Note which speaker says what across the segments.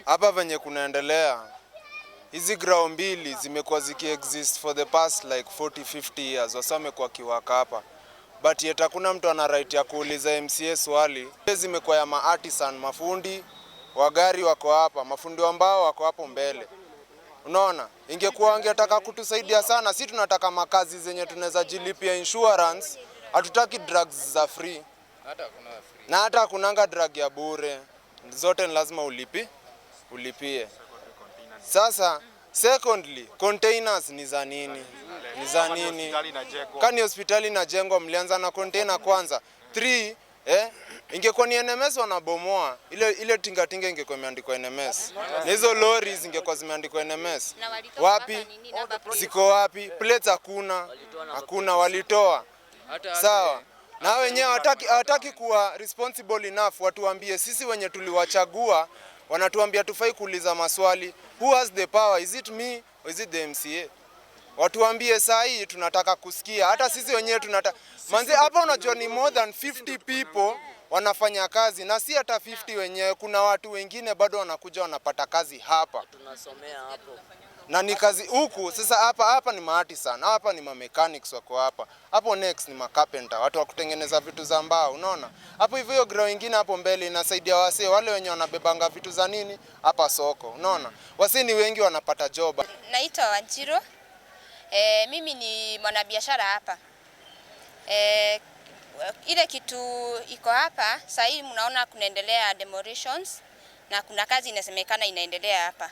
Speaker 1: Hapa venye kunaendelea, hizi ground mbili zimekuwa zikiexist for the past like 40 50 years, wasee wamekuwa wakiwork hapa, but yet hakuna mtu ana right ya kuuliza MCA swali. Zimekuwa ya maartisan, mafundi wa gari wako hapa, mafundi wa mbao wako hapo mbele. Unaona, ingekuwa wangetaka kutusaidia sana, si tunataka makazi zenye tunaweza jilipia insurance, hatutaki drugs za free na hata kunanga drug ya bure, zote ni lazima ulipie. Sasa secondly, containers ni za nini? Ni za nini? Kani hospitali inajengwa, mlianza na container kwanza. Three, ingekuwa ni NMS wanabomoa ile ile tingatinga, ingekuwa imeandikwa NMS na hizo lori zingekuwa zimeandikwa NMS.
Speaker 2: Na walitoa
Speaker 1: Wapi
Speaker 2: mpaka nini, number plate.
Speaker 1: ziko wapi? Plates hakuna, hakuna, walitoa. Sawa na wenyewe hawataki kuwa responsible enough watuambie sisi wenye tuliwachagua, wanatuambia tufai kuuliza maswali. Who has the power? Is it me or is it the MCA? Watuambie saa hii, tunataka kusikia. Hata sisi wenyewe tunataka manze hapa, unajua ni more than 50 people wanafanya kazi, na si hata 50 wenyewe, kuna watu wengine bado wanakuja wanapata kazi hapa
Speaker 3: Tunasomea hapo.
Speaker 1: Na ni kazi huku. Sasa hapa ni maartisan, hapa ni ma mechanics wako hapa, hapo next ni macarpenter, watu wa kutengeneza vitu za mbao. Unaona hapo hivyo, hiyo ground ingine hapo mbele inasaidia wasee wale wenye wanabebanga vitu za nini hapa soko. Unaona wasee ni wengi wanapata job.
Speaker 2: Naitwa Wanjiru. Mimi ni mwanabiashara hapa. Ile kitu iko hapa sasa hii mnaona kunaendelea demolitions na kuna kazi inasemekana inaendelea hapa.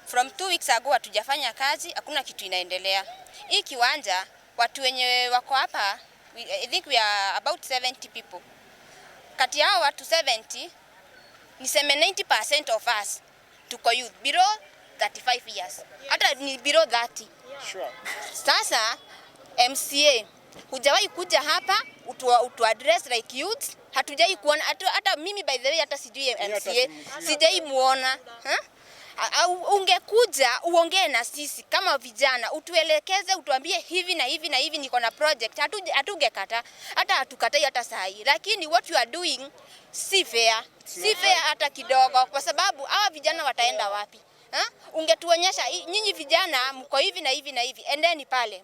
Speaker 2: From 2 weeks ago hatujafanya kazi, hakuna kitu inaendelea. Hii kiwanja watu wenye wako hapa, I think we are about 70 people. Kati yao watu 70, niseme 90% of us tuko youth below 35 years, hata ni below 30. Sasa MCA hujawahi kuja hapa utu address like youth, hatujai kuona hata mimi, by the way, hata sijui MCA, sijai muona, ha? Au ungekuja uongee na sisi kama vijana, utuelekeze, utuambie hivi na hivi na hivi, niko na project, hatungekata, hata hatukatai hata saa hii, lakini what you are doing si fair, si fair hata kidogo, kwa sababu hawa vijana wataenda wapi? Ha? Ungetuonyesha nyinyi vijana mko hivi na hivi na hivi, endeni pale.